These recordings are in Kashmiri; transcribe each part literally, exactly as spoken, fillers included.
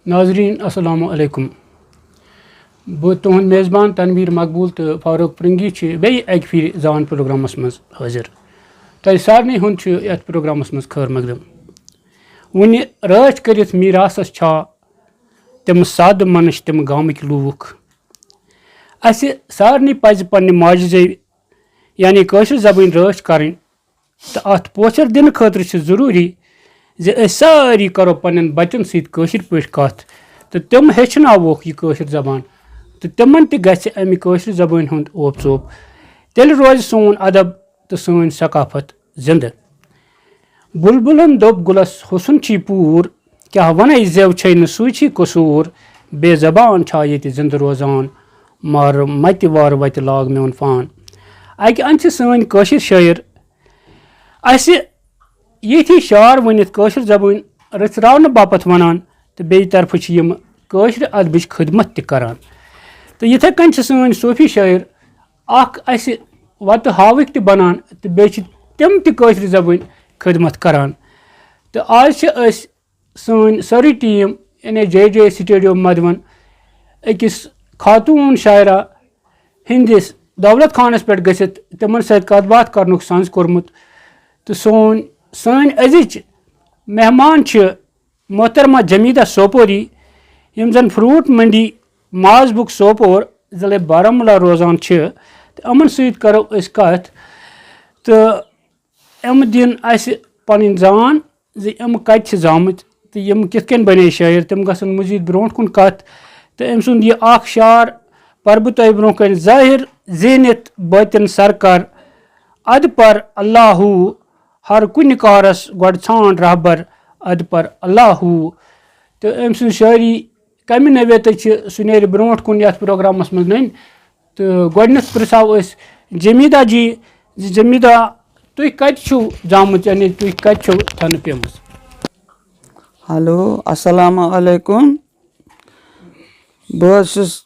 ناظرین، السلام علیکم۔ بہٕ تُہُنٛد میزبان تنویر مقبول تہٕ فاروق پرنگی چھِ بیٚیہِ اَکہِ پھِرِ زان پروگرامس منٛز حٲضِر۔ تۄہہِ سارنٕے ہُنٛد چھُ یَتھ پروگرامس منٛز خٲر مقدم۔ وُنہِ رٲچھ کٔرِتھ میٖراثس چھا تِم سادٕ منش تِم گامٕکۍ لوٗکھ؟ اَسہِ سارنٕے پَزِ پننہِ ماجہِ زیوِ، یعنی کٲشِر زبٲنۍ رٲچھ کرٕنۍ۔ تہٕ اَتھ پوچھر دِنہٕ خٲطرٕ چھُ ضروٗری زِ أسۍ سٲری کرو پننٮ۪ن بچن سۭتۍ کٲشِر پٲٹھۍ کتھ تہٕ تِم ہیٚچھناووکھ یہِ کٲشِر زبان، تہٕ تِمن تہِ گژھِ امہِ کٲشرِ زبٲنۍ ہُنٛد اوپ ژوپ۔ تیٚلہِ روزِ سون ادب تہٕ سٲنۍ ثقافت زندٕ۔ بُلبُلن دوٚپ گُلس حُسن چھی پوٗر، کیٛاہ ونے زٮ۪و چھے نہٕ سُے چھی قصوٗر، بے زبان چھا ییٚتہِ زندٕ روزان، مارٕ متہِ وارٕ وتہِ لاگ میون فان۔ اکہِ اندٕ چھِ سٲنۍ کٲشِر شٲعر اسہِ یِتھۍ شعر ؤنِتھ کٲشِر زبٲنۍ رٔژھراونہٕ باپتھ ونان تہٕ بیٚیہِ طرفہٕ چھِ یِم کٲشرِ ادبٕچ خدمت تہِ کران۔ تہٕ یِتھے کٔنۍ چھِ سٲنۍ صوٗفی شٲعر اکھ اسہِ وتہٕ ہاوٕکۍ تہِ بنان تہٕ بیٚیہِ چھِ تِم تہِ کٲشرِ زبٲنۍ خدمت کران۔ تہٕ آز چھِ أسۍ سٲنۍ سٲرٕے ٹیٖم، یعنی جے جے سٹیڈیم مدوَن، أکِس خاتوٗن شاعرہ ہٕنٛدِس دولت خانس پٮ۪ٹھ گٔژھِتھ تِمن سۭتۍ کتھ باتھ کرنُک سنز کوٚرمُت۔ تہٕ سون، سٲنۍ أزِچ مہمان چھِ محترمہ جمیدہ سوپوری، یِم زن فروٹ منڈی ماز بُک سوپور، ضلع بارہمولہ روزان چھِ۔ تہٕ یِمن سۭتۍ کرو أسۍ کتھ۔ تہٕ یِم دِن اَسہِ پَنٕنۍ زان زِ یِم کَتہِ چھِ زامٕتۍ تہٕ یِم کِتھ کٔنۍ بَنے شٲعر۔ تِم گژھن مٔزیٖد برونٛٹھ کُن کَتھ۔ تہٕ أمۍ سُنٛد یہِ اَکھ شعر پَرٕ بہٕ تۄہہِ برونٛہہ کَنہِ ظٲہِر زیٖنِتھ بٲطِن سَر کَر۔ اَدٕ پَر اللہُ، ہر کُنہِ کارَس گۄڈٕ ژھانٛڈ رہبر، اَدٕ پَر اللہُ۔ تہٕ أمۍ سٕنٛز شٲعری کمہِ نوعیتٕچ چھِ، سُہ نیرِ برونٛٹھ کُن یتھ پروگرامس منٛز نٔنۍ۔ تہٕ گۄڈٕنیتھ پرژھو أسۍ جمیدہ جی زِ جمیدہ، تُہۍ کتہِ چھِو زامٕژ، یعنی تُہۍ کتہِ چھِو تھنہٕ پیمٕژ؟ ہیلو، السلام علیکم۔ بہٕ حظ چھُس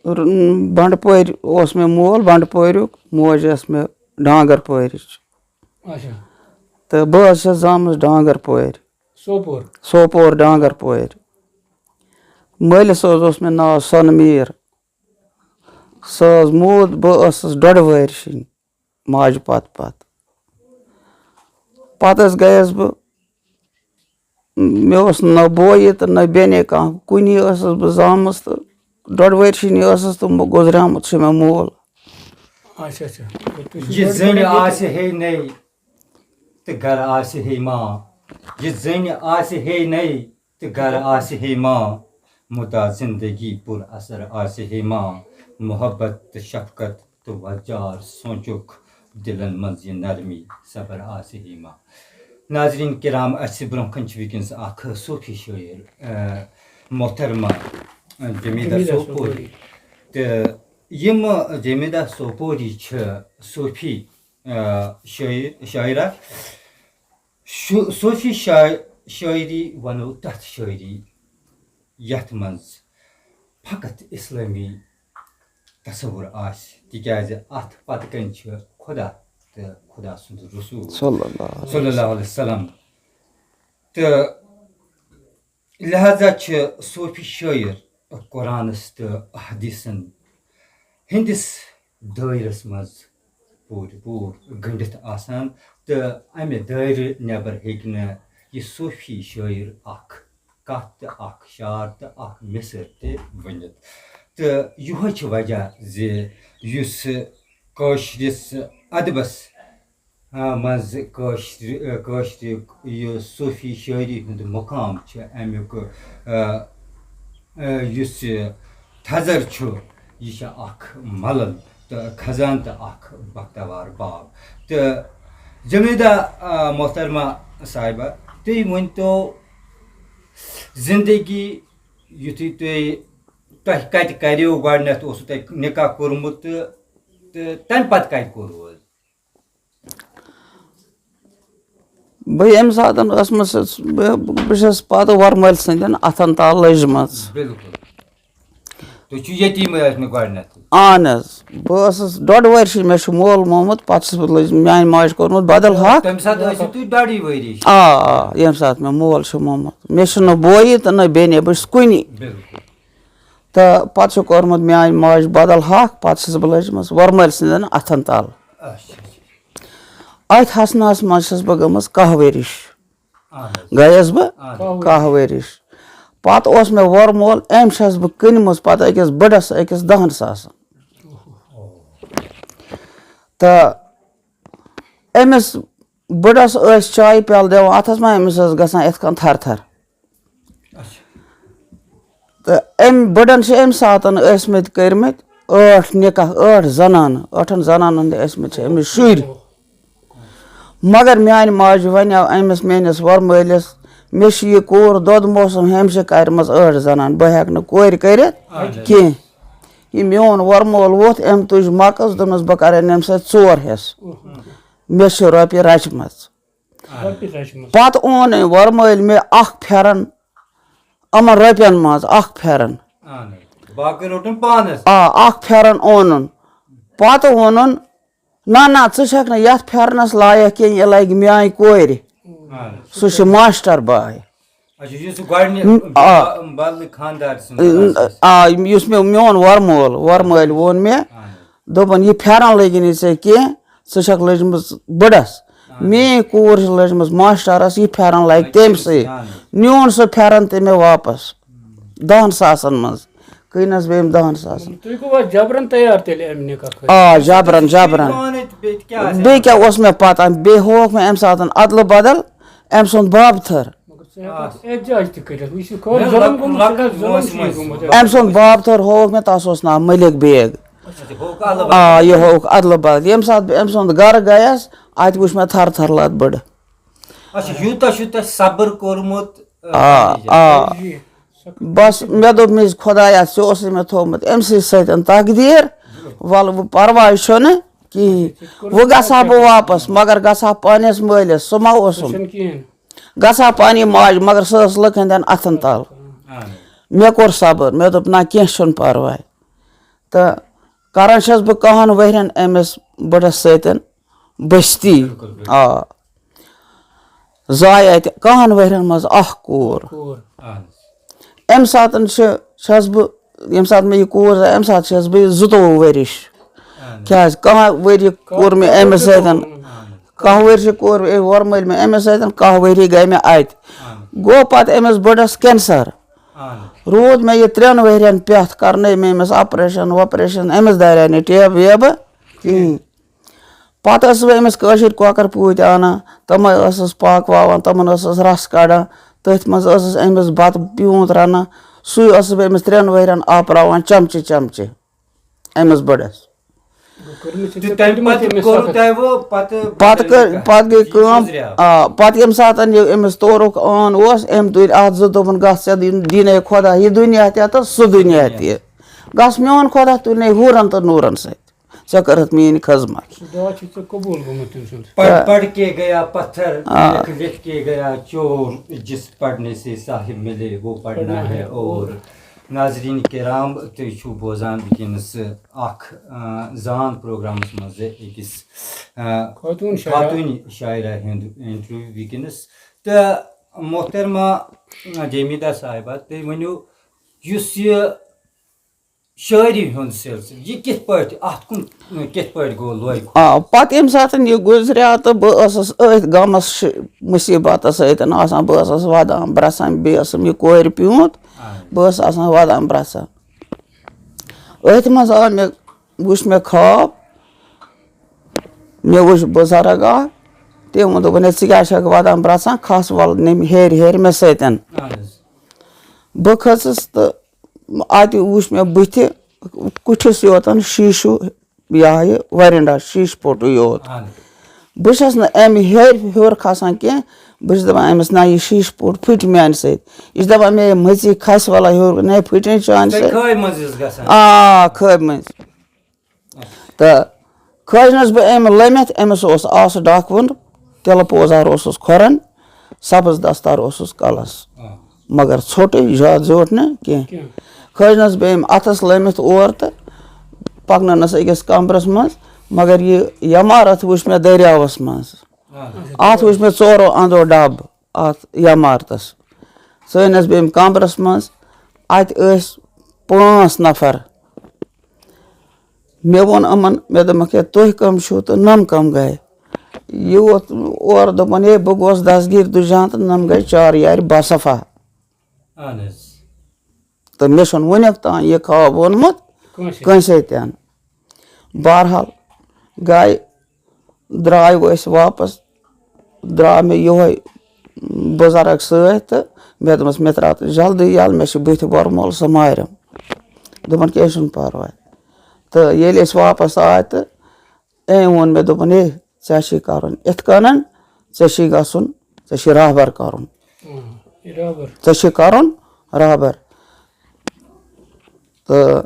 ر-، بنڈپورِ اوس مےٚ مول بنڈپوریُک، موج ٲس مےٚ ڈانگر پورِچ۔ اچھا۔ تہٕ بہٕ حظ چھَس زامٕژ ڈانگر پورِ۔ سوپور۔ سوپور ڈانگر پورِ۔ مٲلِس حظ اوس مےٚ ناو سۄنہٕ میٖر۔ سۄ حظ موٗد، بہٕ ٲسٕس ڈۄڈٕ وٲرۍ سٕنٛدۍ ماجہِ پتہٕ پتہٕ۔ پتہٕ حظ گٔیَس بہٕ، مےٚ اوس نہ بویہِ تہٕ نہ بیٚنے کانٛہہ، کُنی ٲسٕس بہٕ زامٕژ تہٕ ڈۄڈٕ وٲرۍ سٕنٛدۍ ٲسٕس تہٕ گُزریومُت چھُ مےٚ مول۔ اچھا، اچھا۔ تُہۍ چھِو یہِ ڈۄڈٕ زٔنۍ وٲرۍ آسہِ ہے نے تہٕ گرٕ آسہِ ہے ما۔ یہِ زٔنۍ آسہِ ہے نے تہٕ گرٕ آسہِ ہے ما۔ مُتا زندگی پُر اثر آسہِ ہے ما۔ محبت تہٕ شفقت تہٕ وۄزجار سونچُک دِلن منٛز یہِ نرمی صبر آسہِ ہے ما۔ ناظرین کرام، اسہِ برونٛہہ کنہِ چھِ وٕنکیٚنس اکھ صوفی شٲعر، آ، محترمہ، آ، جمیدہ جمیدہ سوپوری۔ سوپوری۔ تہٕ یِم جمیدہ سوپوری چھِ صوفی، آ، شٲعر، شاعرہ۔ شو-، صوفی شاع-، شاعری ونو تتھ شٲعری یتھ منٛز فقط اسلٲمی تصور آسہِ، تِکیازِ اتھ پتہٕ کنۍ چھِ خدا تہٕ خدا سُنٛد رسول صلی اللہ علیہ صلی اللہ علیہ وسلم۔ تہٕ لہذا چھِ صوفی شٲعر قرآنس تہٕ احادیثن ہٕنٛدِس دٲیرس منٛز پوٗرٕ پوٗرٕ گٔنٛڈِتھ آسان، تہٕ امہِ دٲیرٕ نٮ۪بر ہیٚکہِ نہٕ یہِ صوفی شٲعر اکھ کتھ تہٕ اکھ شعر تہٕ اکھ مصر تہِ ؤنِتھ۔ تہٕ یِہوے چھُ وجہ زِ یُس کٲشرِس ادبس، آ، منٛز کٲشرِ، آ، کٲشرِ یہِ صوفی شٲعری ہُنٛد مقام چھُ، امیُک، آ، آ، یُس یہِ تھزر چھُ، یہِ چھُ اکھ ملل تہٕ خزانہٕ تہٕ اکھ بختاوار باب۔ تہٕ جمیدہ، آ، محترمہ صاحبہ، تُہۍ ؤنۍتو، زندگی یُتھُے تُہۍ، تۄہہِ کتہِ کریو گۄڈٕنیتھ، اوسوٕ تۄہہِ نکاح کوٚرمُت تہٕ، تہٕ تمہِ پتہٕ کتہِ کوٚروٕ حظ؟ بہٕ ییٚمہِ ساتہٕ ٲسمٕژ، بہٕ، بہٕ چھَس پَتہٕ وۄرمٲلۍ سٕنٛدٮ۪ن اَتھَن تَل لٔجمٕژ۔ بِلکُل۔ تُہۍ چھِو یتیٖمٕے ٲسمٕتۍ گۄڈٕنیتھٕے۔ اہن حظ، بہٕ ٲسٕس ڈۄڈ ؤرشِچ، مےٚ چھُ مول مومُت، پتہٕ چھُس بہٕ لٔج-، میانہِ ماجہِ کوٚرمُت بدل حق۔ تَمہِ ساتہٕ ٲسِو تُہۍ ڈۄڈٕے ؤرِش؟ آ، آ، ییٚمہِ ساتہٕ مےٚ مول چھُ مومُت، مےٚ چھُنہٕ بویہِ تہٕ نہ بیٚنہِ، بہٕ چھُس کُنی۔ بِلکُل۔ تہٕ پتہٕ چھُ کوٚرمُت میانہِ ماجہِ بدل حق، پتہٕ چھَس بہٕ لٔجمٕژ وۄرمٲلۍ سٕنٛدٮ۪ن اَتھن تل۔ اچھا، اچھا۔ أتھۍ حسناہس منٛز چھَس بہٕ گٔمٕژ کاہ ؤرِش۔ اہن حظ۔ گٔیَس بہٕ اہن حظ۔ کاہ ؤرِش۔ پتہٕ اوس مےٚ وۄرمول، أمۍ چھَس بہٕ کٕنمٕژ پتہٕ أکِس بٕڈَس أکِس دَہَن ساسَن۔ تہٕ أمِس بٕڈَس ٲسۍ چایہِ پیالہٕ دِوان، اَتھَس ما أمِس ٲس گژھان یِتھ کٔنۍ تھر تھر۔ اچھا۔ تہٕ أمۍ بٕڈَن چھِ أمۍ ساتَن ٲسۍ مٕتۍ کٔرۍ مٕتۍ ٲٹھ نِکاح، ٲٹھ زنانہٕ، ٲٹھَن زنانَن ہٕنٛدۍ ٲسۍ مٕتۍ چھِ أمِس شُرۍ۔ مگر میانہِ ماجہِ وَنیو أمِس میٲنِس وۄرمٲلِس، "مےٚ چھِ یہِ کوٗر دۄد موسم ہیٚمہِ چھِ کَرِمَژ ٲٹھ زنان، بہٕ ہٮ۪کہٕ نہٕ کورِ کٔرِتھ اہن حظ۔ کینٛہہ۔" یہِ میون وۄرمول ووٚتھ، أمۍ تُج مۄکٕس، دوٚپنَس، "بہٕ کَرَن أمۍ سۭتۍ ژور حِصہٕ، مےٚ چھِ رۄپیہِ رَچمَژ۔" اہن حظ۔ رۄپیہِ رَچمَژ۔ پَتہٕ اوٚن أمۍ وۄرمٲلۍ مےٚ اَکھ پھٮ۪رَن، یِمَن رۄپیَن منٛز اَکھ پھٮ۪رَن۔ اہن حظ۔ باقٕے روٚٹُن پانَس۔ آ، اَکھ پھٮ۪رَن اوٚنُن۔ پَتہٕ ووٚنُن، "نہ، نہ، ژٕ چھَکھ نہٕ یَتھ پھٮ۪رنَس لایق کینٛہہ، یہِ لَگہِ میٛانہِ کورِ۔ اہن حظ۔ سُہ چھُ ماسٹر باے۔" اچھا، یُس سُہ گۄڈٕنیُک م-، آ۔ با-، بدلہٕ خانٛدار سُنٛد ٲسۍ۔ آ، یُس مےٚ، میون وۄرمول، وۄرمٲلۍ ووٚن مےٚ، اہن حظ۔ دوٚپُن، "یہِ پھٮ۪رَن لَگہِ نہٕ ژےٚ کینٛہہ، ژٕ چھَکھ لٔجمٕژ بٕڈَس۔ اہن حظ۔ میٛٲنۍ کوٗر چھِ لٔجمٕژ ماسٹرَس، یہِ پھٮ۪رَن لَگہِ تٔمۍ سٕے۔" اہن حظ۔ نیوٗن سُہ پھٮ۪رَن تٔمۍ مےٚ واپَس دَہَن ساسَن منٛز۔ کٕنۍ حظ بیٚیہِ أمۍ دَہَن ساسَن۔ تُہۍ گوٚو اَتھ جبرن تیار تیٚلہِ اَمہِ نِکاح خٲطرٕ؟ آ، جبرن، جبرن۔ پانَے تہٕ بیٚیہِ کیٛاہ آسہِ؟ بیٚیہِ کیٛاہ اوس مےٚ پَتہ؟ بیٚیہِ ہووُکھ مےٚ اَمہِ ساتَن اَدلہٕ بدل أمۍ سُنٛد باب تھٔر۔ مگر ژٕ ہٮ۪کھ اَتھ احتجاج تہِ کٔرِتھ، وٕچھ یہِ کھٲلۍ نہ، ظُلم لۄکُٹ، گوٚمُت، ژٕ لۄکُٹ کَتھ ظُلم وٲنٛسہِ چھُے منٛز۔ گوٚمُت؟ أمۍ سُنٛد باب تھٔر ہووُکھ مےٚ، تَس اوس ناو ملک بیگ۔ اچھا، تہِ ہووُکھ اَدلہٕ آ، بدل۔ یہِ ہووُکھ اَدلہٕ بدل۔ ییٚمہِ ساتہٕ بہٕ أمۍ سُنٛد گرٕ گٔیَس، اَتہِ وٕچھ مےٚ تھَر تھَر لَتہٕ بٔڑ۔ اچھا، یوٗتاہ چھُ تۄہہِ صبر کوٚرمُت، آ، آ۔ بس، مےٚ دوٚپ، مےٚ خۄدایا، ژےٚ اوسُے مےٚ تھوٚومُت أمۍ سٕے سۭتۍ تقدیٖر، وَلہٕ وۄنۍ پَرواے چھُنہٕ کِہیٖنۍ۔ وۄنۍ گژھٕ ہا بہٕ واپَس، مگر گژھٕ ہا پنٛنِس مٲلِس، سُہ ما اوسُم؟ سُہ چھُنہٕ کِہیٖنۍ۔ گژھٕ ہا پنٛنہِ ماجہِ، مگر سۄ ٲس لُکَن ہٕنٛدٮ۪ن اَتھَن تَل۔ اہن۔ مےٚ کوٚر صبر، مےٚ دوٚپ، نہ، کینٛہہ چھُنہٕ پَرواے۔ تہٕ کَران چھَس بہٕ کَہَن ؤہرٮ۪ن أمِس بٕڈَس سۭتۍ بٔستی۔ بِلکُل، بِلکُل۔ آ۔ زاے اَتہِ کَہَن ؤہرٮ۪ن منٛز اَکھ کوٗر۔ کوٗر۔ اہن حظ۔ اَمہِ ساتَن چھِ، چھَس بہٕ، ییٚمہِ ساتہٕ مےٚ یہِ کوٗر زاے، اَمہِ ساتہٕ چھَس بہٕ زٕتووُہ ؤرِش۔ اہن حظ۔ کیٛازِ کَہَن ؤری کوٚر مےٚ أمِس سۭتۍ۔ اہن حظ۔ کَہہ ؤرۍ چھِ کوٚر أمۍ وۄرمٲلۍ مےٚ أمِس سۭتۍ، کَہہ ؤری گٔے مےٚ اَتہِ۔ اہن حظ۔ گوٚو پَتہٕ أمِس بٕڈَس کینسر۔ اہن حظ۔ روٗد مےٚ یہِ ترٛٮ۪ن ؤہرٮ۪ن پٮ۪تھ، کَرنٲے مےٚ أمِس آپریشن واپریشن، أمِس دارے نہٕ ٹیبہٕ ویبہٕ کِہیٖنۍ۔ پَتہٕ ٲسٕس بہٕ أمِس کٲشِرۍ کۄکَر پوٗتۍ اَنان، تِمَے ٲسٕس پاکھ وَوان، تِمَن ٲسٕس رَس کَڑان، تٔتھۍ منٛز ٲسٕس أمِس بَتہٕ پیوٗنٛت رَنان۔ سُے ٲسٕس بہٕ أمِس ترٛٮ۪ن ؤہرٮ۪ن آپراوان چَمچہِ چَمچہِ أمِس بٕڈَس۔ گوٚو کٔرمٕژ چھِ تہٕ ژےٚ تَمہِ کٔرمٕژ پَتہٕ أمِس کوٚروٕ سخت۔ تۄہہِ وۄنۍ پَتہٕ پَتہٕ کٔر، پَتہٕ گٔے یہِ کٲم، گُزریٛاو۔ آ، پَتہٕ ییٚمہِ ساتَن یہِ أمِس تورُک آن اوس، أمۍ تُلۍ اَتھ زٕ، دوٚپُن، "گژھ، ژےٚ دِن، دِنے خۄدا یہِ دُنیا تہِ تہٕ سُہ دُنیا تہِ۔ گژھ، میون خۄدا تُلنے حوٗرَن تہٕ نوٗرَن سۭتۍ۔" ژےٚ کٔرٕتھ میٛٲنۍ خدمت۔ سُہ دعا چھُ ژےٚ قبوٗل گوٚمُت تٔمۍ سُنٛد۔ پڑھ، آ۔ پڑھ کے گیا پتھر، آ۔ لکھ، لکھ کے گیا چور، جس پڑھنے سے صاحب ملے، وہ پڑھنا پڑھنا ہے ہے اور۔ اور۔ ناظرین کرام، تُہۍ چھِو بوزان وٕنکیٚنَس اکھ، آ، زان پروگرامس منٛز أکِس، آ، خاتوٗن شاعرہ۔ خاتوٗن شاعرہ ہُنٛد انٹرویو وٕنکیٚنَس۔ تہٕ محترمہ جمیدہ صاحبہ، تُہۍ ؤنِو، یُس یہِ شٲعری ہُنٛد سلسلہٕ، یہِ کِتھ پٲٹھۍ، اَتھ کُن کِتھ پٲٹھۍ گوٚو لوے؟ آ، پَتہٕ ییٚمہِ ساتہٕ یہِ گُزریٛاو تہٕ بہٕ ٲسٕس أتھۍ غمَس، مُصیٖبتَس سۭتۍ آسان، بہٕ ٲسٕس وَدان برٛسان، بیٚیہِ ٲسٕم یہِ کورِ پیوٗنٛت، آ۔ بہٕ ٲسٕس آسان وَدان برٛسان۔ أتھۍ منٛز آو مےٚ، وُچھ مےٚ خواب، مےٚ وُچھ بُزرگ اَکھ، تٔمۍ ووٚن، دوٚپُن، "ہے، ژٕ کیٛازِ چھَکھ وَدان برٛسان؟ کھَس وَلہٕ نٮ۪مہِ ہیٚرِ ہیٚرِ مےٚ سۭتۍ۔" اَہَن حظ۔ بہٕ کھٔژٕس تہٕ اَتہِ وُچھ مےٚ بٕتھِ کُٹھِس یوتَن شیٖشہٕ، یہِ ہا یہِ وَرِنٛڈا، شیٖشہٕ پوٚٹُے یوت۔ اَہَن۔ بہٕ چھَس نہٕ اَمہِ ہیٚرِ ہیوٚر کھسان کینٛہہ۔ بہٕ چھَس دَپان أمِس، "نہ، یہِ شیٖشہٕ پوٚٹ پھٕٹہِ میٛانہِ سۭتۍ۔" یہِ چھِ دَپان مےٚ، "ہے، مٔژی کھَسہِ وَلا ہیوٚر، نہ، پھٕٹہِ نہٕ چانہِ سۭتۍ۔" کھٲے منٛز یُس گژھان۔ آ، کھٲے منٛز۔ تہٕ کھٲجنَس بہٕ أمۍ لٔمِتھ، أمِس اوس آسہٕ ڈاکھ وُن، تِلہٕ پوزار اوسُس کھۄرَن، سبز دستار اوسُس کَلَس۔ آ۔ مگر ژھوٚٹُے، زیادٕ زیوٗٹھ نہٕ کینٛہہ۔ کینٛہہ۔ کھٲجنَس بہٕ أمۍ اَتھَس لٲمِتھ اور تہٕ پَکنٲونَس أکِس کَمرَس منٛز، مگر یہِ عمارت وٕچھ مےٚ دٔریاوَس منٛز۔ اَتھ وٕچھ مےٚ ژورو اَندو ڈَبہٕ اَتھ عمارتَس۔ ژٲنِس بہٕ أمۍ کَمرَس منٛز، اَتہِ ٲسۍ پانٛژھ نفر۔ مےٚ ووٚن یِمَن، مےٚ دوٚپمَکھ، "ہے، تُہۍ کَم چھِو تہٕ نَم کَم گٔے؟" یہِ ووت اورٕ، دوٚپُن، "ہے، بہٕ گوس دستگیٖر دُجان تہٕ نَم گٔے چار یارِ بصفا۔" اہن حظ۔ تہٕ مےٚ چھُنہٕ وُنیُک تام یہِ خواب ووٚنمُت کٲنٛسہِ۔ کٲنٛسے تہِ نہٕ۔ بہرحال، گٔے، درٛاے أسۍ واپس، درٛاو مےٚ یِہوٚے بُزرگ سۭتۍ تہٕ مےٚ دوٚپمَس، "مےٚ ترٛاو تہٕ جلدی یَلہٕ، مےٚ چھِ بٕتھِ وۄرمُل، سُہ مارٮ۪م۔" دوٚپُن، "کینٛہہ چھُنہٕ پَرواے۔" تہٕ ییٚلہِ أسۍ واپس آے تہٕ أمۍ ووٚن مےٚ، دوٚپُن، "ہے، ژےٚ چھی کَرُن یِتھ کٔنَن، ژےٚ چھی گژھُن، ژےٚ چھی رہبر کَرُن۔ اۭں، یہِ رہبر۔ ژےٚ چھی کَرُن رہبر۔" تہٕ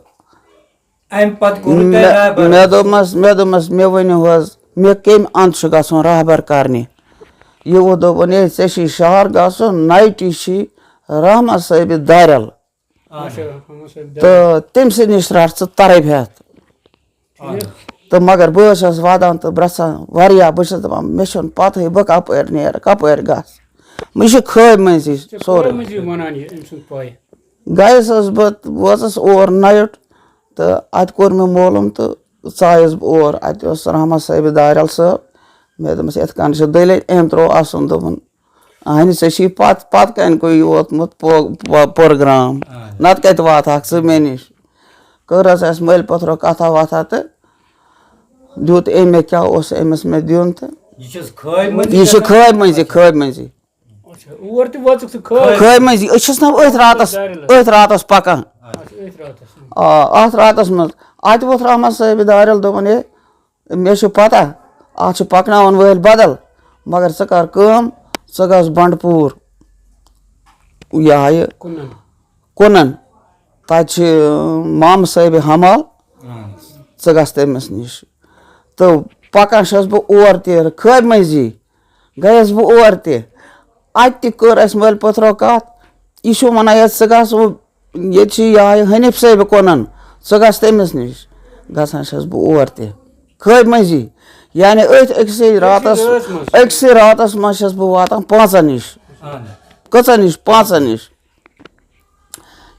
اَمہِ پتہٕ کوٚرُو تۄہہِ مےٚ، رہبر؟ مےٚ دوٚپمَس، مےٚ دوٚپمَس، "مےٚ ؤنِو حظ، مےٚ کَمہِ اَندٕ چھُ گژھُن رہبر کَرنہِ؟" یہِ ووٚن، دوٚپُن، "ہے، ژےٚ چھی شہر گژھُن، نایٹی چھی رحمت صٲبِ دارٮ۪ل۔" اچھا، رحمت صٲبِ دارٮ۪ل۔ تہٕ تٔمۍ سٕے نِش رَٹھ ژٕ تربیت۔ ٹھیٖک۔ تہٕ مگر بہٕ حظ چھَس وَدان تہٕ برٛژھان واریاہ، بہٕ چھَس دَپان، مےٚ چھَنہٕ پَتہٕے بہٕ کَپٲرۍ نیرٕ، کَپٲرۍ گژھٕ۔ مےٚ چھِ خٲبۍ مٔنٛزی ژےٚ سورُے۔ خٲبۍ مٔنٛزی وَنان یہِ أمۍ سُنٛد پَے؟ گٔیَس حظ بہٕ، وٲژٕس اور نایٹ تہٕ اَتہِ کوٚر مےٚ معلوٗم تہٕ ژایَس بہٕ اور۔ اَتہِ اوس رحمت صٲبِ دارٮ۪ل صٲب۔ مےٚ دوٚپمَس، "یِتھ کٔنۍ چھِ دٔلیٖل۔" أمۍ ترٛوو اَسُن، دوٚپُن، "اَہنہِ، ژےٚ چھی پَتہٕ، پَتہٕ کَنہِ کُے ووتمُت پو-، پو-، پروگرام۔ آ۔ نَتہٕ کَتہِ واتہٕ ہاکھ ژٕ مےٚ نِش؟" کٔر حظ اَسہِ مٲلۍ پٔتھرو کَتھا وَتھا تہٕ دیُت أمۍ مےٚ کیٛاہ اوس أمِس مےٚ دیُن تہٕ یہِ چھِ حظ خٲبۍ منٛزٕے یہِ چھِ گژھان؟ خٲبۍ منٛزٕے، خٲبۍ منٛزٕے۔ اچھا، اور تہِ وٲژٕکھ ژٕ خٲبۍ؟ خٲبۍ منٛزٕے۔ أسۍ چھِس نہ أتھۍ راتَس، دارِ لٲگۍ۔ أتھۍ راتَس پَکان۔ اچھا، أتھۍ راتَس۔ آ، اَتھ راتَس منٛز۔ اَتہِ ووٚتھ رحمت صٲبِ دارٮ۪ل، دوٚپُن، "ہے، مےٚ چھُ پَتہ، اَتھ چھِ پَکناوَن وٲلۍ بدل، مگر ژٕ کَر کٲم، ژٕ گژھ بَنٛڈٕ پوٗر، یہِ ہا یہِ کُنَن۔ کُنَن۔ تَتہِ چھِ مامہٕ صٲبِ حمال، اہن حظ۔ ژٕ گژھ تٔمِس نِش۔" تہٕ پَکان چھَس بہٕ اور تہِ، خٲبۍ مٔنٛزی گٔیَس بہٕ اور تہِ۔ اَتہِ تہِ کٔر اَسہِ مٲلۍ پٔتھرو کَتھ، یہِ چھُ وَنان، "ہے، ژٕ گژھ وۄنۍ، ییٚتہِ چھِ یہِ ہا یہِ حنیٖف صٲبِ کُنَن، ژٕ گژھ تٔمِس نِش۔" گژھان چھَس بہٕ اور تہِ۔ خٲبۍ مٔنٛزی، یعنی أتھۍ أکسٕے راتَس، رٲژ منٛز۔ أکسٕے راتَس منٛز چھَس بہٕ واتان پانٛژَن نِش۔ اہن حظ۔ کٔژَن نِش؟ پانٛژَن نِش۔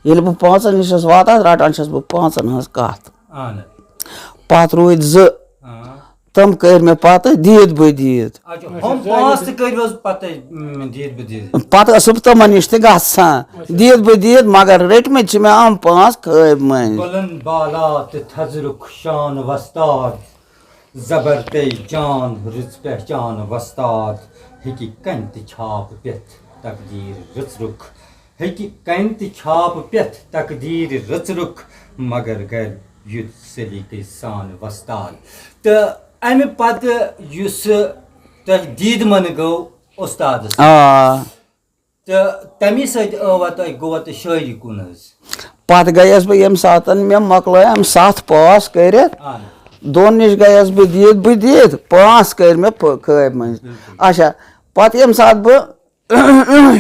ییٚلہِ بہٕ پانٛژَن نِش چھَس واتان، رَٹان چھَس بہٕ پانٛژَن ہٕنٛز کَتھ۔ اہن حظ۔ پَتہٕ روٗدۍ زٕ۔ آ۔ تِم کٔرۍ مےٚ پَتہٕ دیٖد بہٕ دیٖد۔ اچھا، ہُم پانٛژھ تہِ کٔرِو حظ پَتہٕ، اۭں، دیٖد بہٕ دیٖد؟ پَتہٕ ٲسٕس بہٕ تِمَن نِش تہِ گژھان۔ اچھا۔ دیٖد بہٕ دیٖد، مگر رٔٹۍ مٕتۍ چھِ مےٚ یِم پانٛژھ خٲبۍ مٔنٛزۍ۔ بُلند بالا تہٕ تھزرُک شان وۄستاد، زبر تہٕ جان رٕژ پہچان وۄستاد، ہیٚکہِ کَنہِ تہِ چھاپ پٮ۪تھ تقدیٖر رٕژرُک۔ ہیٚکہِ کَنہِ تہِ چھاپ پٮ۪تھ تقدیٖر رٕژرُک، مگر گَرِ یُتھ سلیٖقہٕ سان وۄستاد۔ تہٕ اَمہِ پَتہٕ یُس تۄہہِ دیٖدمَن گوٚو اُستادَس، آ۔ تہٕ تَمی سۭتۍ ٲوا تۄہہِ، گوٚوا تۄہہِ شٲعری کُن حظ؟ پَتہٕ گٔیَس بہٕ ییٚمہِ ساتَن مےٚ مۄکلٲیَم سَتھ پاس کٔرِتھ، اَہَن۔ دۄن نِش گٔیَس بہٕ دیٖد بہٕ دیٖد، پانٛژھ کٔرۍ مےٚ پھٔ-، خٲبۍ مٔنٛزۍ۔ بِلکُل۔ اچھا، پَتہٕ ییٚمہِ ساتہٕ بہٕ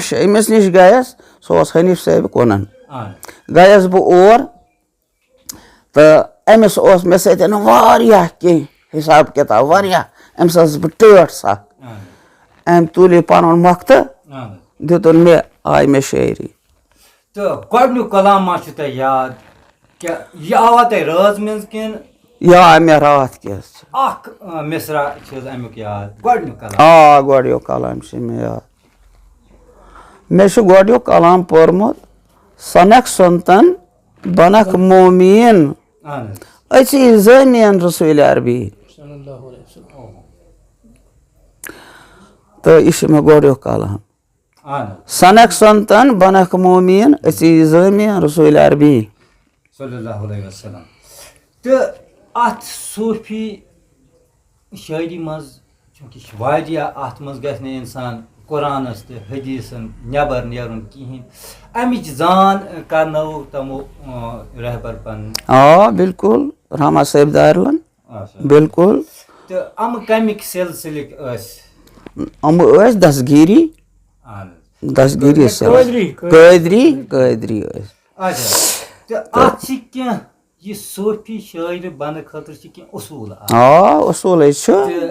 شیٚیِمِس نِش گٔیَس، سُہ اوس حنیٖف صٲبِ کُنَن۔ اَہَن۔ گٔیَس بہٕ اور، تہٕ أمِس اوس مےٚ سۭتۍ واریاہ کینٛہہ حساب کِتاب، واریاہ۔ أمِس ٲسٕس بہٕ ٹٲٹھ سَکھ۔ اہن۔ أمۍ تُل یہِ پَنُن مۄختہٕ، اہن۔ دیُتُن مےٚ، آے مےٚ شٲعری۔ تہٕ گۄڈٕنیُک کلام ما چھُ تۄہہِ یاد؟ کیٛاہ یہِ آوا تۄہہِ رٲژ منٛز کِنہٕ؟ یہِ آو مےٚ راتھ کِژھ۔ اکھ، آ، مصرع چھِ حظ اَمیُک یاد؟ گۄڈٕنیُک کلام۔ آ، گۄڈٕنیُک کلام چھُ مےٚ یاد۔ مےٚ چھُ گۄڈٕنیُک کلام پوٚرمُت، سنکھ سنتن بنکھ مومین۔ اہن حظ۔ أسی زٲمین رسول عربی۔ صلی اللہ علیہ وسلم۔ تہٕ یہِ چھُ مےٚ گۄڈٕنیُک کلام۔ اہن حظ۔ سنکھ سنتن بنکھ مومین، أسی زٲمین رسول عربی۔ صلی اللہ علیہ وسلم۔ تہٕ اتھ صوفی شٲعری منٛز، چوٗنٛکہِ یہِ چھِ واریاہ، اَتھ منٛز گژھِ نہٕ اِنسان قرآنَس تہٕ حدیثَن نٮ۪بر نیرُن کِہیٖنۍ۔ اَمِچ زان کرنٲوٕکھ تِمو، آ، رہبر پنٕنۍ۔ آ، بِلکُل، رحمت صٲب دارلَن۔ اچھا۔ بِلکُل۔ تہٕ یِم کَمِکۍ سلسلٕکۍ ٲسۍ؟ یِم ٲسۍ دستگیٖری۔ اہن حظ۔ دستگیٖری سلسلہٕ۔ قٲدری، قٲدری۔ قٲدری، قٲدری ٲسۍ۔ اچھا۔ تہٕ اَتھ چھِ کینٛہہ، یہِ صوٗفی شٲعرِ بننہٕ خٲطرٕ چھِ کینٛہہ اصوٗل اَتھ۔ آ، اصوٗلے چھُ۔ تہٕ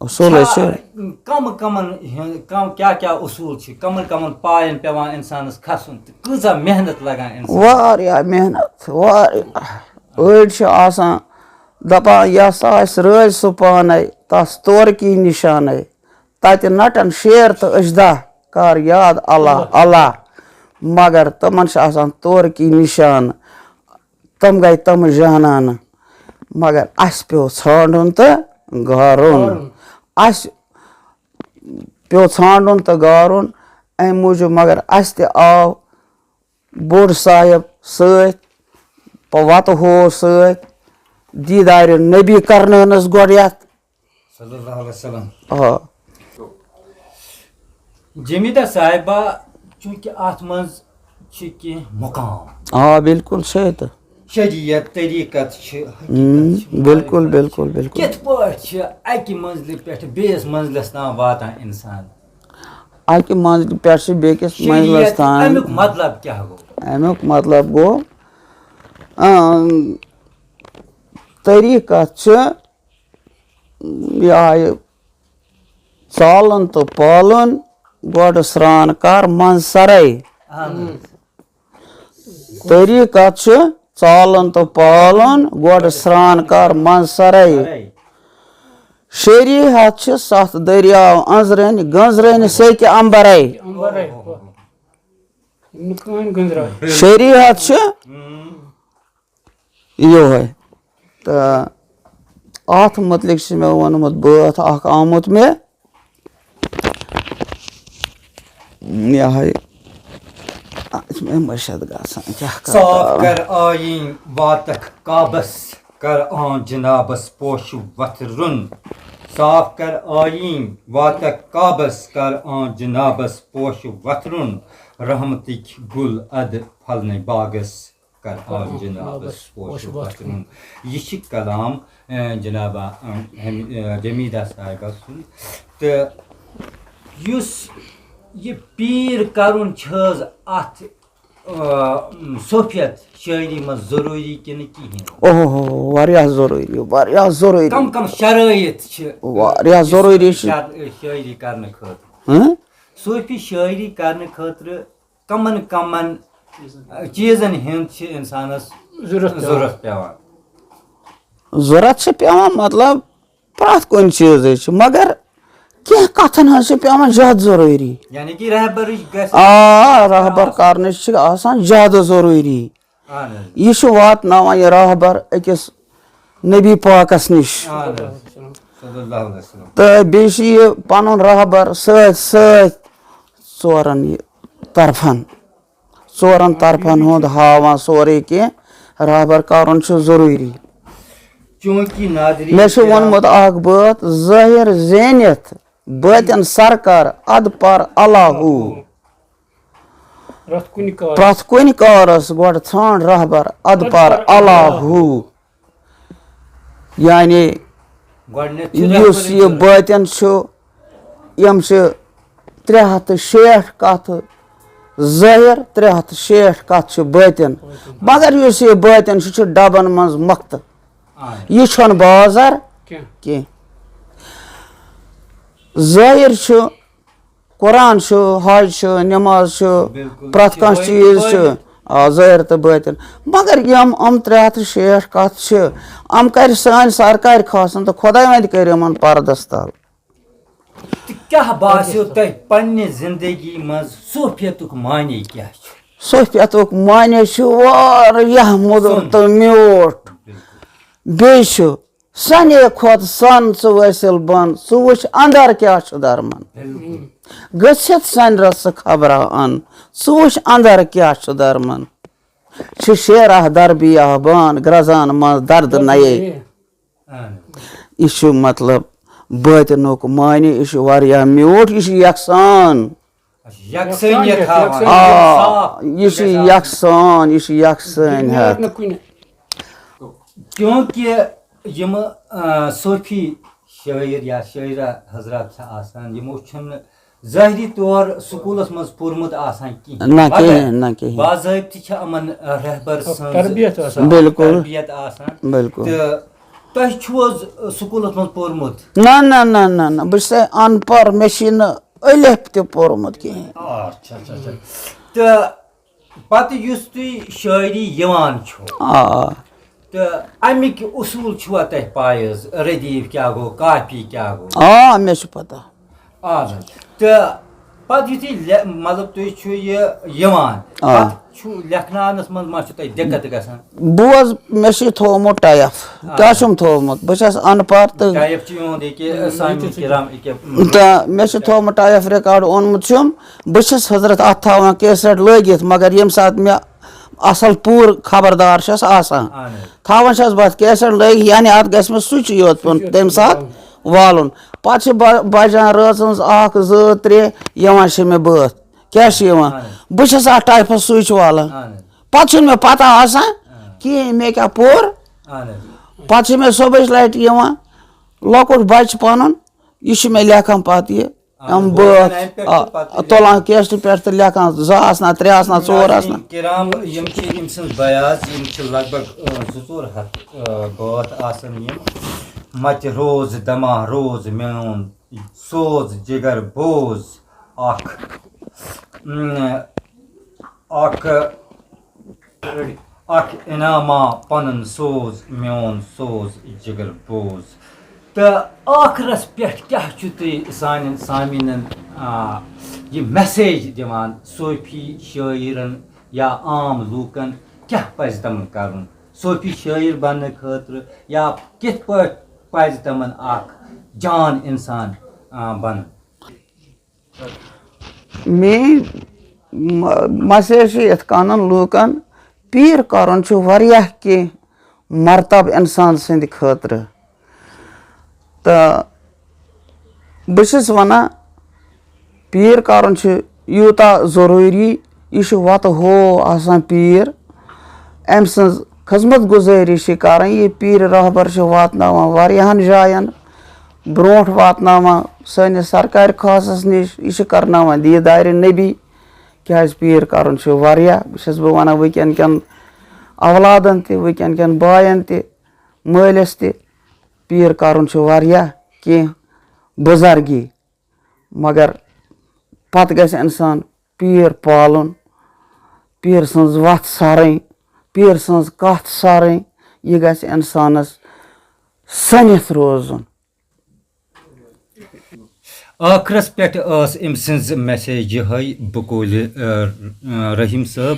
اصوٗلے چھُ۔ چھا کم کمن ہٕنٛز، کم، کیٛاہ کیٛاہ اصوٗل چھِ، کمن کمن پاین پٮ۪وان اِنسانس کھسُن تہٕ کۭژاہ محنت لگان اِنسانس؟ واریاہ محنت، واریاہ۔ أڑۍ چھِ آسان دپان، یہِ ہسا آسہِ رٲزۍ سُہ پانے، تس تورکی نشانے۔ تتہِ نٹن شیر تہٕ اجدہ، کر یاد اللہ، اللہ۔ مگر تِمن چھِ آسان تورکی نشان۔ تِم گٔے تِم جانان۔ مگر اَسہِ پیوٚو ژھانٛڈُن تہٕ گارُن۔ اَسہِ پیوٚو ژھانٛڈُن تہٕ گارُن۔ اَمہِ موٗجوٗب، مگر اَسہِ تہِ آو بوٚڑ صاحب سۭتۍ، پَ-، وَتہٕ ہوو سۭتۍ، دیٖدارِ نبی کرنٲونَس گۄڈٕ یَتھ۔ صلی اللہ علیہ وسلم۔ آ۔ جمیدہ صاحبہ، چونکہ اتھ منٛز چھِ کینٛہہ مقام۔ آ، بِلکُل چھِ تہٕ۔ شریعت، طریٖقت چھِ، حقیٖقت چھِ، بِلکُل، معرفت چھِ۔ بِلکُل، بِلکُل۔ کِتھ پٲٹھۍ چھِ اَکہِ منزلہِ پٮ۪ٹھ بیٚیِس منزلس تام واتان اِنسان؟ اَکہِ منزلہِ پٮ۪ٹھ چھِ بیٚکِس منزلس شریعت، تام۔ اَمیُک مطلب کیٛاہ گوٚو؟ اَمیُک مطلب گوٚو، آ، طریٖقت چھِ یہِ آیہِ ژالُن تہٕ پالُن، گۄڈٕ سرٛان کر منٛز سرے۔ اہن حظ۔ طریٖقت چھُ ژالُن تہٕ پالُن، گۄڈٕ سرٛان کر منٛز سرے۔ سرے۔ شریعت چھِ ستھ دٔریاو أنٛزرٕنۍ، گٔنٛزرٕنۍ سیٚکہِ امبرے۔ امبرے۔ یِم نہٕ کٕہٕنۍ گٔنٛزراوِ۔ شریعت چھِ یِہوٚے۔ تہٕ اَتھ مُتعلِق چھِ مےٚ ووٚنمُت بٲتھ اَکھ آمُت مےٚ۔ یِہوٚے، اَتھ چھِ مےٚ مٔشِتھ گژھان، کیٛاہ کَرٕ صاف تہٕ۔ کر آییٖن واتکھ کعبس، کر آن جنابس پوش وتھرُن۔ صاف کر آییٖن واتکھ کعبس، کر آن جنابس پوش وتھرُن۔ رحمتٕکۍ گُل ادٕ پھلنَے باغس۔ کر آن جنابس پوش وتھرُن۔ یہِ چھِ کلام، اے، جناب، اے، جمیدہ صاحبہ سُنٛد۔ تہٕ یُس یہِ پیٖر کرُن چھِ حظ اتھ، اے، صوفیت شٲعری منٛز ضروٗری کِنہٕ کِہیٖنۍ؟ اوہ، واریاہ ضروٗری، واریاہ ضروٗری۔ کم کم شرٲیط چھِ واریاہ ضروٗری چھِ۔ شاعری کرنہٕ خٲطرٕ؟ ہٕنٛہ؟ صوفی شٲعری کرنہٕ خٲطرٕ کمن کمن، چیٖزن۔ چیٖزن ہُنٛد چھِ اِنسانس ضروٗرت پٮ۪وان؟ ضروٗرت پٮ۪وان۔ ضروٗرت چھِ پٮ۪وان، مطلب، پرٛٮ۪تھ کُنہِ چیٖزٕچ، مگر کینٛہہ کتھن ہٕنٛز چھِ پٮ۪وان زیادٕ ضروٗری۔ یعنی کہِ رہبرٕچ گژھِ آ، رہبر کرنٕچ چھِ آسان زیادٕ ضروٗری۔ اہن حظ۔ یہِ چھُ واتناوان یہِ رہبر أکِس نبی پاکس نِش۔ اہن حظ۔ صلی اللہ علیہ وسلم۔ تہٕ بیٚیہِ چھُ یہِ پنُن رہبر سۭتۍ سۭتۍ ژورن یہِ طرفن، ژورن طرفن ہُنٛد ہاوان سورُے کینٛہہ۔ رہبر کرُن چھُ ضروٗری۔ چونکہ ناظرین مےٚ چھُ کرام ووٚنمُت اکھ بٲتھ، ظٲہِر زیٖنِتھ بٲطِن سرکار ادٕ پر الہو۔ پرٛٮ۪تھ کُنہِ کارس۔ پرٛٮ۪تھ کُنہِ کارس گۄڈٕ ژھانٛڈ رہبر، ادٕ پر الہو۔ یعنی گۄڈٕنٮ۪تھ چھُ یُس رہبرٕے یہِ ضروٗرت۔ بٲطِن چھُ، یِم چھِ ترٛےٚ ہتھ تہٕ شیٹھ کتھٕ ظٲہِر، ترٛےٚ ہتھ تہٕ شیٹھ کتھٕ چھِ بٲطِن۔ مگر یُس یہِ بٲطِن چھُ، چھُ ڈبن منٛز مۄختہٕ۔ آ۔ یہِ چھُنہٕ بازر کینٛہہ۔ کینٛہہ۔ ظٲہِر چھُ قرآن چھُ، حج چھُ، نماز چھُ، بِلکُل۔ پرٛٮ۪تھ کانٛہہ یِہوٚے چیٖز چھُ۔ بٲطِن۔ آ، ظٲہِر تہٕ بٲطِن۔ مگر یِم یِم ترٛےٚ ہتھ تہٕ شیٹھ کتھٕ چھِ، یِم کرِ سٲنۍ سرکارِ خاصن تہٕ خۄداوندِ کرِ یِمن پردس تل۔ تہٕ کیٛاہ باسیو تۄہہِ پننہِ زندگی منٛز صوفیتُک معنی کیٛاہ چھُ؟ صوفیتُک معنی چھُ واریاہ مُدُر سوٚن۔ تہٕ میوٗٹھ۔ بِلکُل۔ بیٚیہِ چھُ سنے کھۄتہٕ سۄن ژٕ وٲسِل بۄن، ژٕ وٕچھ اندر کیٛاہ چھُ درمن۔ بِلکُل۔ گٔژھِتھ سنہِ رس ژٕ خبرا ان، ژٕ وٕچھ اندر کیٛاہ چھُ درمن۔ چھِ شیرہ دربیہ بان گرزان منٛز درد نَیے۔ اہن۔ یہِ چھُ مطلب بٲطنُک معنی، یہِ چھُ واریاہ میوٗٹھ، یہِ چھُ یکسان۔ اچھا، یکسٲنیت یکسانیت، ہاوان۔ یکسانیت۔ آ، صاف یہِ چھُ گژھِ آسُن۔ یکسان، یہِ چھُ یکسٲنۍ دُنیاہَس ہٮ۪تھ۔ نہٕ کُنہِ۔ کیونکہ یِم، آ، صوفی شٲعر یا شٲعرہ حضرات چھِ آسان، یِمو چھُنہٕ ظٲہری طور سکوٗلس منٛز پوٚرمُت آسان کِہیٖنۍ، نہ مگر کِہیٖنۍ، نہ کِہیٖنۍ۔ باضٲبطہٕ چھِ یِمن، آ، رہبر سٕنٛز تربیت سۄ آسان۔ بِلکُل۔ تربیت آسان۔ بِلکُل۔ تہٕ تۄہہِ چھُو حظ سکوٗلس منٛز پوٚرمُت؟ نہ، نہ، نہ، نہ، نہ، بہٕ چھُسے اَن پَڑھ، مےٚ چھُے نہٕ الف تہِ پوٚرمُت کِہیٖنۍ۔ اچھا، اچھا، اچھا۔ تہٕ پتہٕ یُس تُہۍ شٲعری یِوان چھُو، آ۔ تہٕ اَمِکۍ اصوٗل چھُوا تۄہہِ پَے حظ؟ ردیٖف کیٛاہ گوٚو، قافیہِ کیٛاہ گوٚو؟ آ، مےٚ چھُ پتہ۔ اَہَن حظ۔ تہٕ پتہٕ یُتھُے لے-، مطلب، تُہۍ چھُو یہِ یِوان، آ۔ پتہٕ چھُ لیکھناونَس منٛز ما چھُ تۄہہِ دِقت گژھان؟ بوز، مےٚ چھُ یہِ تھوٚومُت ٹایپ۔ آ۔ کیٛاہ چھُم تھوٚومُت؟ بہٕ چھَس اَن پَڑھ تہٕ ٹایپ چھُ یِہُنٛد ییٚکیٛاہ، سامعیٖن کِرام، ییٚکیٛاہ، تہٕ مےٚ چھُ تھوٚومُت ٹایپ ریکارڈ اوٚنمُت چھُم۔ بہٕ چھُس حضرت اَتھ تھاوان کیسٹ لٲگِتھ، مگر ییٚمہِ ساتہٕ مےٚ اَصٕل پوٗرٕ خبردار چھَس آسان، اَہَن حظ۔ تھاوان چھَس بہٕ اَتھ کیسٹ لٲگِتھ، یعنی اَتھ گژھِ مےٚ سُچ یوت پیوٚن تَمہِ ساتہٕ والُن۔ پَتہٕ چھِ بَ-، بَجان رٲژ ہٕنٛز اَکھ، زٕ، ترٛےٚ، یِوان چھِ مےٚ بٲتھ۔ کیٛاہ چھِ یِوان؟ اَہَن حظ۔ بہٕ چھَس اَتھ ٹایپَس سُچ والان۔ اَہَن حظ۔ پَتہٕ چھُنہٕ مےٚ پَتہ آسان، اَہَن۔ کِہیٖنۍ مےٚ کیٛاہ پوٚر۔ اَہَن حظ۔ پَتہٕ چھِ مےٚ صُبحٕچ لَٹہِ یِوان لۄکُٹ بَچہٕ پَنُن، یہِ چھُ مےٚ لیکھان پَتہٕ یہِ۔ اَہَن یِم حظ، بٲتھ، بوزان اَمہِ پٮ۪ٹھ آ، تہٕ پَتہٕ تُلان کیسٹہِ پٮ۪ٹھ تہٕ لیکھان، زٕ آسنا، ترٛےٚ آسنا، ژور آسنا۔ ناظریٖن کرام، یِم چھِ أمۍ سٕنٛز بیاض، یِم چھِ لگ بگ، آ، زٕ ژور ہَتھ، آ، بٲتھ آسَن یِم۔ مَتہِ روز دَما روز میون سوز جِگر بوز، اَکھ، اۭں، اَکھ اکھ انعاما پنُن سوز، میون سوز جگر بوز۔ تہٕ ٲخرس پٮ۪ٹھ کیٛاہ چھُ تُہۍ سانٮ۪ن سامعیٖنن، آ، یہِ message دِوان صوفی شٲعرن یا عام لوٗکن؟ کیٛاہ پزِ تِمن کرُن صوفی شٲعر بننہٕ خٲطرٕ، یا کِتھ پٲٹھۍ پزِ تِمن اکھ جان انسان، آ، بنُن؟ میٲنۍ م-، message چھِ یِتھ کٔنۍ لوٗکن، پیٖر کرُن چھُ واریاہ کینٛہہ مرتب انسان سٕنٛدِ خٲطرٕ۔ تہٕ بہٕ چھُس وَنان، پیٖر کرُن چھُ یوٗتاہ ضروٗری، یہِ چھُ وَتہٕ ہو آسان پیٖر۔ أمۍ سٕنٛز خدمت گُزٲری چھِ کران۔ یہِ پیٖر رہبر چھُ واتناوان واریاہن جاین، برونٛٹھ واتناوان سٲنِس سرکارِ خاصس نِش۔ یہِ چھُ کرناوان دیٖدارِ نبی۔ کیٛازِ پیٖر کرُن چھُ واریاہ، بہٕ چھُس بہٕ وَنان، وٕنکٮ۪ن کٮ۪ن اولادن تہِ، وٕنکٮ۪ن کٮ۪ن باین تہِ، مٲلِس تہِ، پیٖر کرُن چھُ واریاہ کینٛہہ بُزرگی، مگر پتہٕ گژھِ انسان پیٖر پالُن، پیٖر سٕنٛز وَتھ سَرٕنۍ، پیٖر سٕنٛز کَتھ سَرٕنۍ، یہِ گژھِ اِنسانَس سٔنِتھ روزُن۔ ٲخرس پٮ۪ٹھ ٲس أمۍ سٕنٛز message یِہوٚے، بقولِ، آ، آ، رحیٖم صٲب،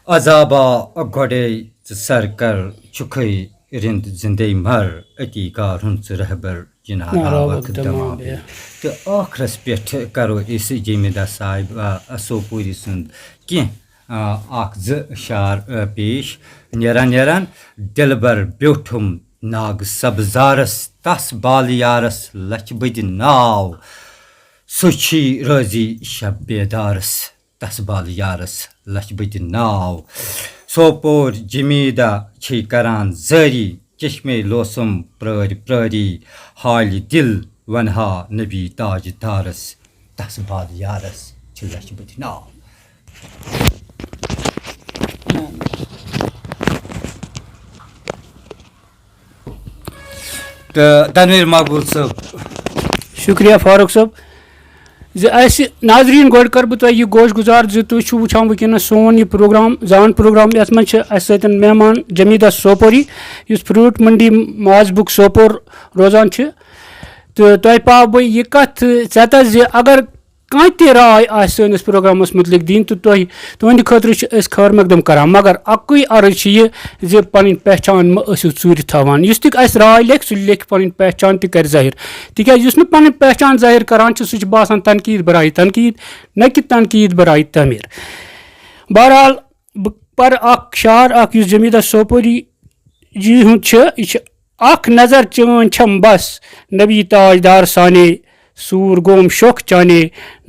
عذابا گۄڈَے ژٕ سر کر، چھُکھٕے رِند زِندَے مر، أتی کارُن ژٕ رہبر، یہِ ناراوَکھ ناراوَکھ دَما دَما بے۔ بے۔ تہٕ ٲخرس پٮ۪ٹھ کرو أسۍ جمیٖدہ صاحبہ سوپوری سُنٛد کینٛہہ، آ، اکھ زٕ شعر، آ، پیش۔ نیران نیران دِلبر بیوٗٹھُم ناگ سبزارس، تس بالہٕ یارس لچھِ بٔدِ ناو۔ سُہ چھی رٲضی شب بیدارس، تس بالہٕ یارس لچھِ بٔدِ ناو۔ سوپور جمیٖدہ چھے کران زٲری، چشمے لوسم پرٲرۍ پرٲری، حالہِ دِل ونہا نبی تاجدارس، تس بالہٕ یارس چھِ لچھِ بٔدِ ناو۔ تہٕ تنویر مقبول صٲب۔ شُکریہ فاروق صٲب۔ زِ اَسہِ ناظریٖن، گۄڈٕ کَرٕ بہٕ تۄہہِ یہِ گوش گُزار زِ تُہۍ چھِو وٕچھان وٕنکیٚنَس سون یہِ پروگرام، زان پروگرام، یَتھ منٛز چھِ اَسہِ سۭتۍ مہمان جمیٖدہ سوپوری، یُس فروٗٹ منڈی مازبُک سوپور روزان چھِ۔ تہٕ تۄہہِ پاو بہٕ یہِ کَتھ ژٮ۪تَس زِ اگر کانٛہہ تہِ راے آسہِ سٲنِس پروگرامَس مُتعلِق دِنۍ، تہٕ تۄہہِ، تُہٕنٛدِ خٲطرٕ چھِ أسۍ خٲر مقدم کران، مگر اَکُے عرض چھِ یہِ زِ پَنٕنۍ پہچان مہٕ ٲسِو ژوٗرِ تھاوان۔ یُس تہِ اَسہِ راے لیکھِ، سُہ لیکھِ پَنٕنۍ پہچان تہِ کَرِ ظٲہِر، تِکیٛازِ یُس نہٕ پَنٕنۍ پہچان ظٲہِر کران چھُ، سُہ چھُ باسان تنقیٖد برایہِ تنقیٖد، نہ کہِ تنقیٖد برایہِ تعمیٖر۔ بہرحال، بہٕ پَرٕ اَکھ شعر اَکھ، یُس جمیٖدہ سوپوری جی ہُنٛد چھُ، یہِ چھُ: اکھ نظر چٲنۍ چھم بس نبی تاجدار سانے، سوٗر گوم شوخ چانے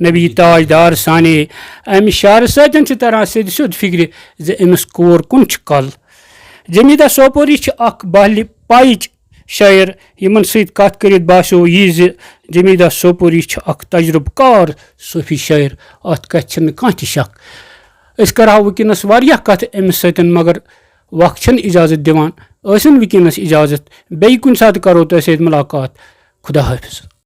نبی تاجدار سانے۔ امہِ شعرٕ سۭتۍ چھِ تران سیٚدِ سیوٚد فکرِ زِ أمِس کور کُن چھُ کل۔ جمیٖدہ سوپوری چھِ اکھ بہلہِ پایِچ شٲعر، یِمن سۭتۍ کتھ کٔرِتھ باسیو یہِ زِ جمیدہ سوپوری چھِ اکھ تجربہٕ کار صوفی شٲعر۔ اتھ کتھِ چھِنہٕ کانٛہہ تہِ شک۔ أسۍ کرہاو وٕنکیٚنس واریاہ کتھٕ أمِس سۭتۍ، مگر وقت چھُنہٕ اجازت دِوان۔ ٲسِن وٕنکیٚنس اجازت، بیٚیہِ کُنہِ ساتہٕ کرو تۄہہِ سۭتۍ ملاقات۔ خدا حافظ۔